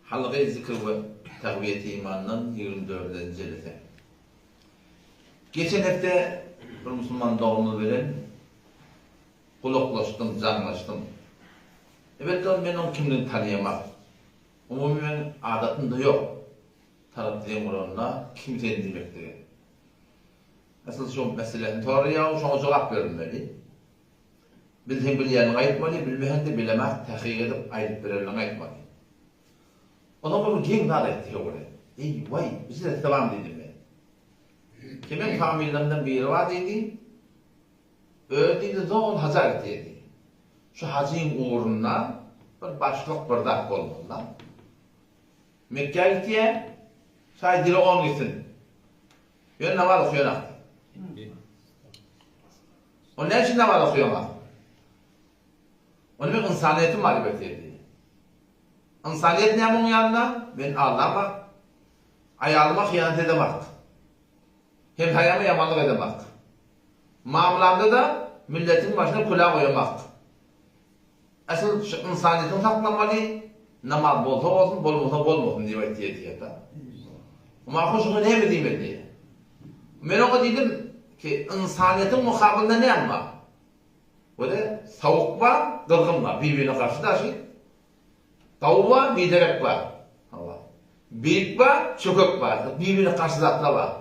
Halky zikr we tagwiýeti imandan 24-nji jelese. Geçen hepde bir musulman doganymyz bilen gulaklaşdym, jaňlaşdym. Elbetde ol men oň kimdigini tanaýamak. Umumy meň adatymda ýok. Tarap zeň uranda kim sen diýmeklige. Asyl şo meselesini soraýar, şoňa jogap berilmeli. Bilseň bilýäniňi aýtmaly, bilmeseň-de bilemak takyk edip aýdyp bereniňi aýtmaly. Onsoň bir geň zat aýtdy Höwre. Eý, waý, bizde salam diýdim men. Kimiň familiýamdan biri bar diýdi. Özi diýdi zol haja gitýär diýdi. Şu hajyň ugrunda bir başlyk bir zat bolmaly-da. Mekgä gitýär, şaý dili on gitsin. Ýöne namaz okaýanak diýdi. O näme üçin namaz okaýaňa? Ony men ynsanyýetim bar diýip aýtýar diýdi. Ynsanyýet näme oň ýanynda? Men aldamak, aýalyma hyýanat edemak, hemsaýama ýamanlyk edemak, mamlamda-da milletiň başyna külah goýamak. Asyl şu ynsanyýetiňi saklamaly, namaz bolsa bolsun, bolmasa bolmasyn diýip aýtýar diýýär-de. Mahun şuňa näme diýmeli diýýär. Men oňa diýdim ki, ynsanyýetiň mukabylynda näme bar? Wede sowuk bar, gyzgyn bar, bir-birine garşy daşy. Gawy bar, biderek bar. Hawa. Beýik bar, çökek bar. Bir-birine garşy zatlar bar.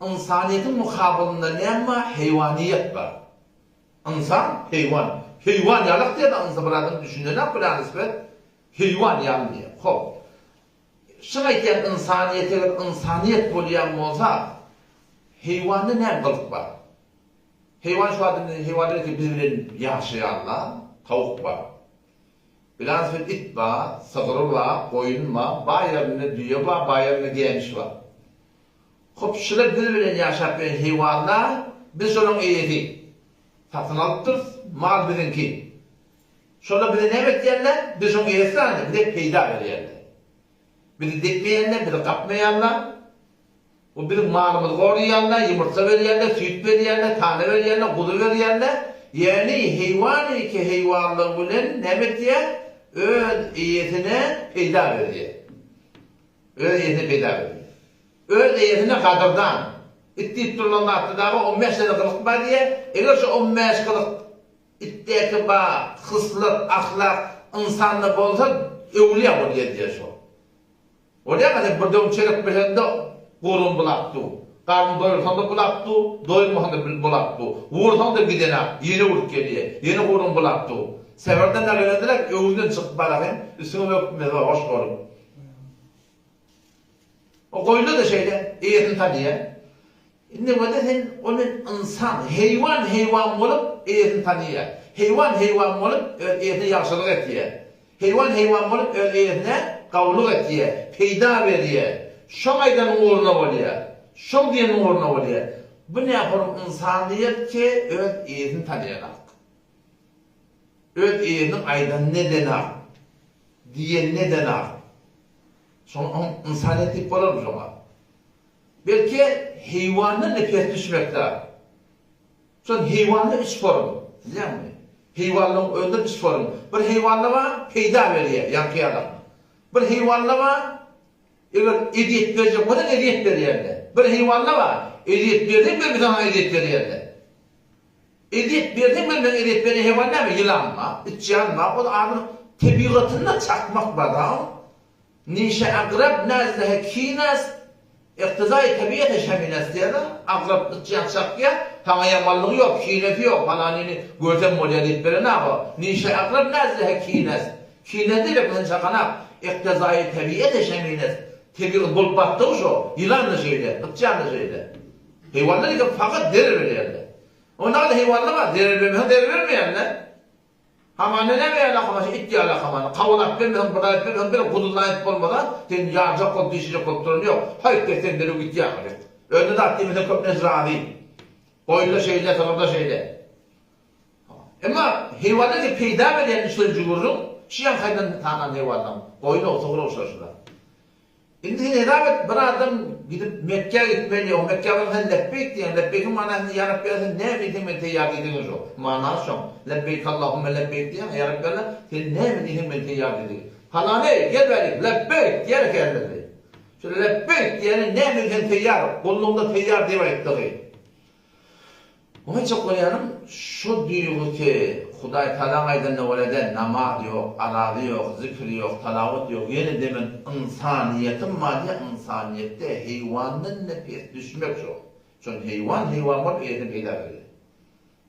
Ynsanyýetiň mukabylynda näme bar? Heýwanyýet bar. Ynsan, heýwan. Heýwan ýalak diýýär-de ynsa bir adam düşünenok bilen nispet. Heýwan ýaly diýýär. Hop. Şuny aýtýan ynsanyýet eger ynsanyýet bolýan bolsa, heýwanda näme gylyk bar? Heýwan şu adam bilen heýwanlar eke biz bilen ýaşaýanlar, towuk bar. Bilen nispet it bar, sygyr bar, goýun bar, bar ýerinde düýe bar, bar ýerinde gämiş bar. Hop şular biz bilen ýaşap ýören heýwanlar, biz şolaryň eýesi. Satyn alypdyrys, mal biziňki. Şolar bize näme etýärler? Biz şoň eýesi hany, bize peýda berýärler. Bizi depmeýärler, bizi gapmaýarlar. Bu biziň malymyzy goraýarlar, ýumurtga berýärler, süýt berýärler, tana berýärler, guzy berýärler. Ýagny heýwan iki heýwanlygy bilen näme etýär? Öz eýesine peýda berýär. Öz eýesine peýda berýär. Öz eýesine gadyrdan. It diýip durlan zatda dagy on bäş sany gylyk bar diýýär. Eger şu on bäş gylyk itdäki bar, hyslat, ahlak ynsanda bolsa öwlüýä bolýar diýýär şo. Bolýarmy sen bir döwüm çörek berseňde gurun bulap dur. Garnyny doýursaň-da bulap dur, doýurmasaň-da bulap dur. Ursaň-da gidenak, ýene urup gelýär. Ýene gurun bulap dur. Sebirden-de gelendiler, öwünden çykyp barasyn, üstüňe böküp mesele hoş bolup. O goýunlar-da şeýle, eýesini tanýar. Indi wada sen ony ynsan, heýwan heýwan bolup eýesini tanýar. Heýwan heýwan bolup öz eýesine ýagşylyk etýär. Heýwan heýwan bolup öz eýesine gawulyk etýär, peýda berýär. Şoň aýdanyň ugruna bolýar. Şoň diýeniň ugruna bolýar. Bu nähorm ynsanyýet ki öz eýesini tanaýanak. Öz eýesiniň aýdanyny edenak. Diýenini edenak. Şoňa ynsanyýet diýip bolarmy şoňa? Belki heýwandan-da pes düşmek-dä. Şol heýwanda üç form, bilýäňmi? Heýwanlaryň özünde üç form. Bir heýwanda bar, peýda berýär, ýaňky ýalak. Bir heýwanda bar, eger ezýet berjek bolsaň ezýet berýär-de. Bir heýwanda bar, ezýet berseň bermeseň saňa ezýet berýär-de. Ezýet berseň bermeseň ezýet berýän heýwan näme? Ýylan bar, içýan bar, ol adam tebigatynda çakmak bar-da. Nişe agrab nazdehe kinas, Yktyzaýy tebiýete şemines diýýär-de, agrap yçýan çakýar, saňa ýamanlygy ýok, kinesi ýok, palanyny görsem bolýar diýip berenak o. Nişe agrab nazdehe kinas, kine diýlek bilen çakanak, Yktyzaýy tebiýete şemines, tebigy bolup batdygy şo, ýylan-da şeýle, yçýan-da şeýle. Heýwanlar eken fakat zerer berýärler. Onda-da heýwanlar bar, zerer bermeseň zerer bermeýärler. Hamana näme ýaly hamana it ýaly hamana kawalap bermeseň bir aýyp bermeseň bir guduzlaýyp bolmasa seni ýarjak bolup dişlejek bolup durany ýok haýp etseň derrew gitýär gyzyk özüne zat diýmeseň köplenç razy goýunda şeýle sygyrda şeýle emma heýwanlar ki peýda berýän üçlenji gürrüň şu ýaňkaýdan sanan heýwanlaň goýun sygyr ogşar şular. Indi sen hesap et, bir adam gidip Mekgä gitmeli, o Mekgä barsaň sen lepbeýk diýýäň, lepbeýkiň manysyny ýa Rabbi sen näme diýseň men teýýar diýdigiň şo. Manasy şoň. Lepbeýk Allahümme lepbeýk diýýäň, ýa Rabbi Allah, sen näme diýseň men teýýar diýdigi. Palany, gel bärik, lepbeýk diýer ekenleri. Şu lepbeýk diýeni näme sen teýýar, gullugyňda teýýar diýip aýtdygy. Muňa aýtjak bolýanym, şu duýgy ki, Hudaý Tagalaň aýdanyna görä däl, namaz ýok, arazy ýok, zikr ýok, talawat ýok, ýene-de men ynsanyýetim bar diýýär, ynsanyýetde heýwandan-da pes düşmek şo. Şon heýwan heýwan bolup eýesine peýda berýär.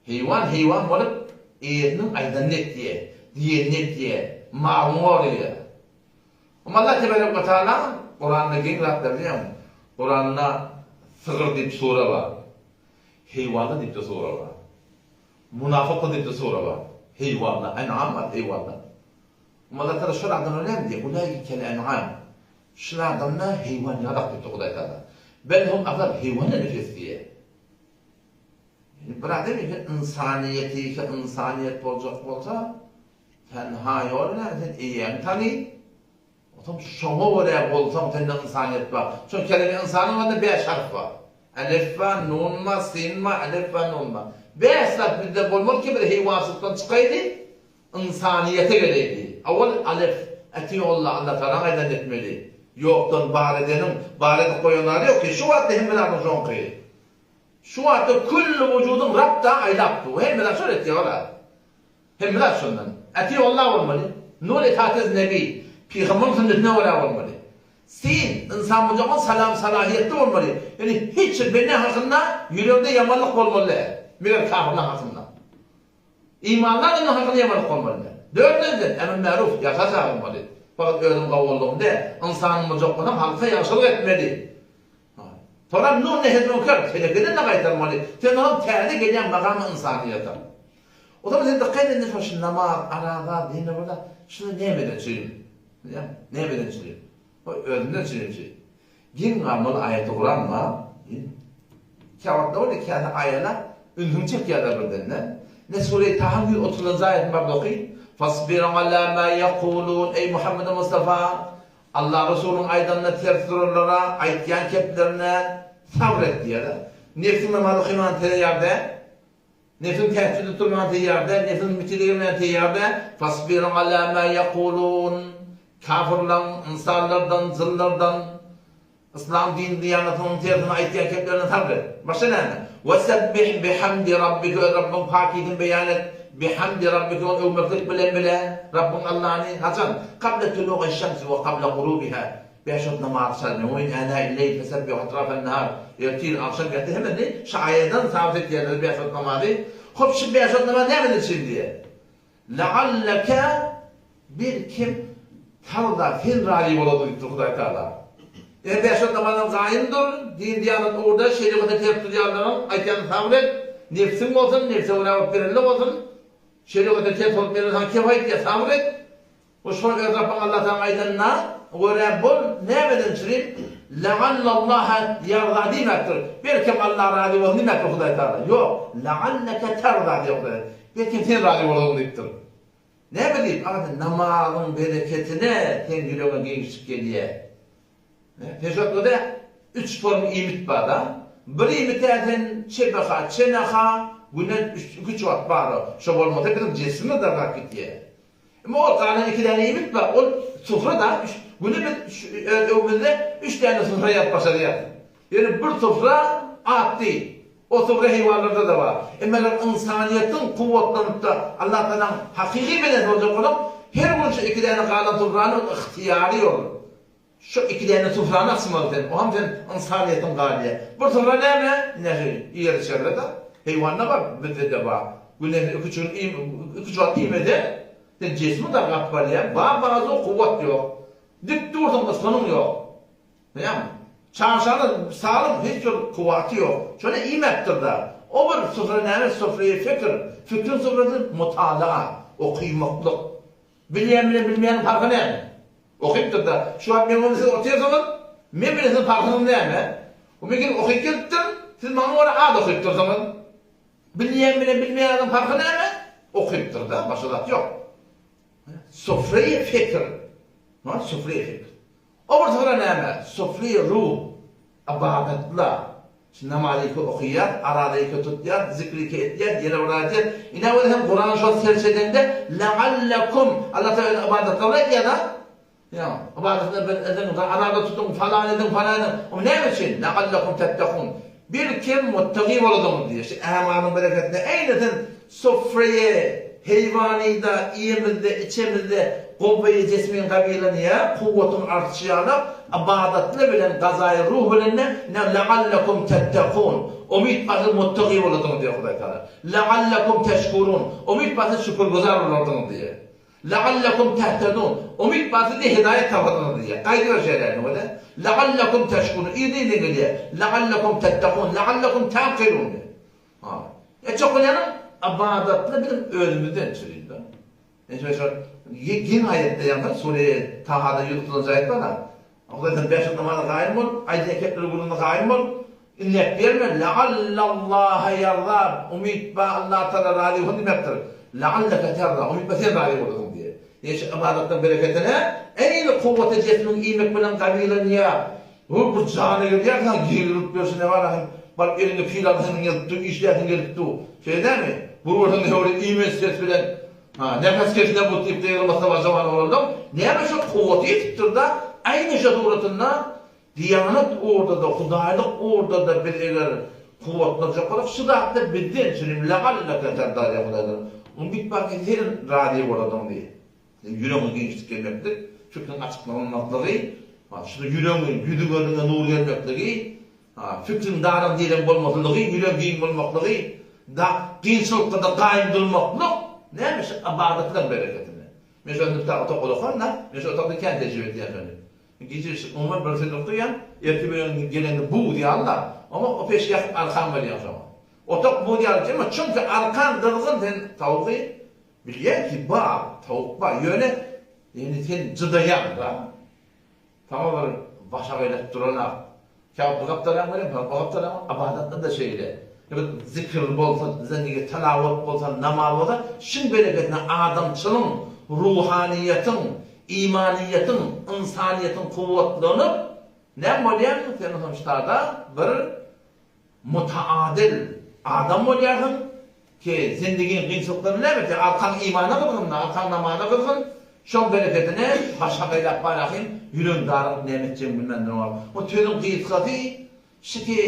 Heýwan heýwan bolup eýesiniň aýdanyny etýär, diýenini etýär, malyny goraýar. Emma Allah tebarek we taala Kuranda geň zatlar bilýäňmi? Kuranda sygyr diýip sure bar. Heýwanlar diýip-de sure bar. Munafyklar diýip-de sure bar. Heýwanlar, en'am bar, heýwanlar. Emma Allah taala şol adamlar näme diýýär? Ulaike kel-en'am. Şul adamlar heýwan ýalak diýipdir Hudaý taala. Bel hum azal, heýwandan hem pes diýýär. Ýöne bir adam eger ynsanyýeti, ynsanyýet boljak bolsa, Tenha ýol näme sen eýäňi tany otam şoňa görä bolsaň sende ynsanyýet bar. Şol keleme ynsanyň adynda bäş harp bar. Elif bar, nun bar, sin bar, elif bar, nun bar. Bäş zat bizde bolmaly ki biz heýwançylykdan çykaýly, ynsanyýete geleýli. Owal alef, etiullah, Allah Tagalaň aýdanyny etmeli. Ýokdan bar edeniň, bar edip goýan zady ýok ki, şu wagtda hemme zadyň şoňky. Şu wagtda külli wujudyň Rab da aýlap dur. Hemme zat şol etýär ola. Hemme zat şondan. Atiullah bolmaly. Nur itaatiz nebi. Pygamberyň sünnetine görä bolmaly. Sin, ynsan boljagyň salam salahiýetli bolmaly. Ýöne hiç bir bende hakynda ýüreginde ýamanlyk bolmaly däl. Meger kafirler hakynda. Imanly adamlar hakynda ýamanlyk bolmaly däl. Dördünjiden, emr meruf, ýagşa çagyrmaly. Fakat özüň gowy boldugyň däl. Ynsanyň boljak bolsaň halka ýagşylyk etmeli. Soňra Nur nehez münker, telekeden-de gaýtarmaly. Sen onuň täze gelýän magamy ynsanyýete. O zaman sen dykgat edin şo şu namaz, araza, diýende bolsa, şuny nämeden çürim? Bilýäňmi? Nämeden çürim? O özünden çürimçi. Geň galmaly aýaty Kuran bar. Käwagtda bolýar, käte aýala ünsüňi çekýärler birdenden. Ne Sure Tahaň 130-njy aýatyny baryp oky. Fasbir ala ma ýekulun, eý Muhammed Mustafa, Allah Resulyň aýdanyna ters duranlara aýtýan keplerine sabyr et diýýär-de. Nebsiň namaz okamagyna teýýar däl. Nebsiň tähejjüde turmagyna teýýar däl. Nebsiň metjide gelmäge teýýar däl. Fasbir ala ma ýekulun. Kafyrlaň, ynsanlardan, jynlardan, Yslam din diýanatynyň tersine aýtýan keplerine sabyr et. Başga näme? Wesebbih bihamdi rabbike öz Rabbyň pakiligini beýan et. Bihamdi rabbike ony öwmeklik bilen bile Rabbyň Allany haçan? Kable tulu'i şemsi we kable gurubiha Bäş wagt namaz çalmaň. We min änâil-leýl fesebbih we atrafan-nahar Ertir, agşam, ýassy hemmesini şu aýadan sabyt etýärler bäş wagt namazy. Hop şu bäş wagt namaz nämeden üçin diýýär? Lealleke belkim tarda sen razy bolarsyň diýipdir Hudaý Tagala. Eger bäş wagt namazdan gaýym dur, din-diýanat ugurda şerigata ters durýanlaryň aýtýanyny sabyr et, nebsiň bolsun, nebse görä bolup berenli bolsun, şerigata ters bolup beren saňa kep aýtýar, sabyr et. We şol öz Rabbyň Allah saňa aýdanyna görä bol, nämeden çürim? Leallallaha ýarza diýmekdir. Belkem Allah razy bolsun diýmekdir Hudaý Tagala. Ýok, lealleke tarza diýýär Hudaý. Belkem sen razy bolarsyň diýipdir. Näme diýip? Aga sen namazyň bereketine seň ýüregiňe giňişlik gelýär. Peşotgada üç form iýmit bar-da. Bir iýmit-ä sen çebeha, çeneha, güne üç-iki wagt bar. Şo bolmasa biziň jesimiz dargap gidýär. Emma ol galan iki däne iýmit bar, ol sufra-da, üç, güne biz öz öwümizde üç däne sufra ýazyp başarýarys. Ýöne bir sufra atdy. O sufra heýwanlarda-da bar. Emma eger ynsanyýetiň kuwwatlanyp-da Allatagalaň hakyky bendesi boljak bolsaň, her gün şu iki däne galan sufrany ygtyýary ýol. Şu iki däne sufrany açmaly sen, oňam sen ynsanyýetiň galýar. Bir sufra näme? Ine şu iýer-içerler-de, heýwanda bar, bizde-de bar. Günde iki-üç gün iým, iki-üç wagt iýmeseň, sen jismiň dargap barýar, bar bazu kuwwat ýok. Dik dursaň ysgynyň ýok. Bilýäňmi? Çarşany salym hiç bir kuwwaty ýok. Şony iýmäpdir-de. O bir sufra näme? Sufraýy fikr. Fikriň sufrasy mutalaa, okymaklyk. Bilýän bilen bilmeýäniň parhy näme? Okypdyr-da. Şu wagt meň öňümde siz otyrsyňyz, men bilen siziň parhyňyz näme? O men gelip okyp gelipdirin, siz maňa görä az okypdyrsyňyz. Bilýän bilen bilmeýän adamyň parhy näme? Okypdyr-da, başga zat ýok. Sufreýi fikr. Sufreýi fikr. O bir sufre näme? Sufreýi ruh. Ybadatlar. Şu namazy iki okyýas, araza iki tutýas, zikri iki etýäs, ýene bir zat etýäs. Ine özi hem Kurana şol serç edende, Leallekum, Allah Tagala ybadatlary aýdýar-da. Ýa, ybadatlar bir ediň, araza tutuň, falan ediň, falan ediň. O näme üçin? La'allakum tettekun. Belki muttaki boladyňyz diýýär. Şu ämalyň bereketine eýle sen sofraýy heýwanyda iýemizde, içemizde gowweýi jesmiň gabylanýar, kuwwatyň artşýanak, ybadatly bilen gazaýy ruh bilen ne la'allakum tettekun. Umyt bar siz muttaki boladyňyz diýýär Hudaý Tagala. La'allakum teşkurun. Umyt bar siz şükürgüzar bolardyňyz diýýär. La'allakum tehtedun. Umyt bar siz hidaýat taparsyňyz diýýär. Gaýdyber şeýle indi. La'allakum teşkurun. Yzy-yzyna gelýär. La'allakum tettekun. La'allakum ta'kilun diýýär. Ha. E çok bolýanyň ybadatly biziň özümizden çyryň-da. Ine şo geň aýatda ýaňy sure Tahada 130-njy aýat bar-a. Hudaý sen bäş wagt namaza gaýym bol, aýdýan kepleri gürrüňine gaýym bol. Inläp berme, La'allallaha ýarza, umyt bar Allatagala razy bolsun diýmekdir. La'allaka terza, umyt bar sen razy bolarsyň diýýär. Ýene şu ybadatlaryň bereketine ähli kuwwaty jesmiň iýmek bilen gabylanýar. Bu bir jana gelýär saňa ýygrylyp ýörşüne bar hem baryp eliňe pil alsaň gelip dur, işläsiň gelip dur. Şeýle dälmi? Bir görseň höwri iýmez ses bilen Ha, nefes kesine bu diýip gygyrmasa bar jawan oglanlaň, näme şo kuwwaty ýetipdir-da, aýny şo suratynda Diýanat ugurda-da, hudaýlyk ugurda-da biz eger kuwwatlanjak bolsak, şu zatlar bizden çürim, lagallaka terda diýýär Hudaýdan. Umyt bar ki, sen razy boladyň diýip. Sen ýüregiňe giňişlik gelmeklik, fikriň açyklanmaklygy, ha, şu ýüregiňe, ýüzüňe nur gelmekligi, Ha, fikriň daryň direň bolmaslygy, ýüregiň giň bolmaklygy, da, kynçylyklarda gaýym durmaklyk, näme şu ybadatlaryň bereketinde. Men şo nukta otak otakan-da, men şo otakda kän tejribe edýän şony. Gije şu umuman bir sen okduýaň, ertir bilen gelende buz ýaly-da, oňa o peşi ýakyp arkan bolýaň şoňa. Otak buz ýaly, emma çünki arkan gyzgyn sen towugy bilýäň ki bar, towuk bar, ýöne indi sen jydaýaň-da. Saňa bir başagaýlaşyp duran-a. Käwagt bu gapdalam welin, soň o gapdalam, ybadatda-da şeýle. Bir zikir bolsa, zendigi tilawat bolsa, namaz bolsa, şiň bereketine adamçylygyň, ruhanyýetiň, imanyýetiň, ynsanyýetiň kuwwatlanyp, näme bolýaň, sen onsoň ştada bir Mutaadil adam bolýarsyň, ki zindigiň kynçylyklaryny näme etýär, arkaň imana gyzgyn-da, arkaň namaza gyzgyn, şoň bereketine başga gaýlap barahyn, ýüregiň darygyp näme etjegiňi bilmän duruň. Bu sözüň gysgasy şi ki,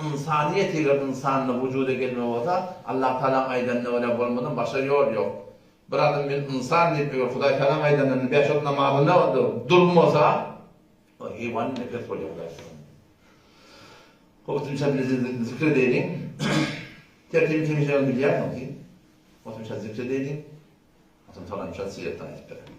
ynsanyýet eger ynsanda wujuda gelme bolsa, Allah Tagalaň aýdanyna görä bolmadan başga ýol ýok. Bir adam men ynsan diýip eger Hudaý Tagalaň aýdanyny bäş wagt namazyna durmasa, O heýwan indi pes bolýar Hudaý saklasyn. Goşumça bize zikr edeýliň. Tertibi hemişe bilýärsiň ki. Goşumça zikr edeýliň. Onsoň soňra şol siýetden aýdyp berer.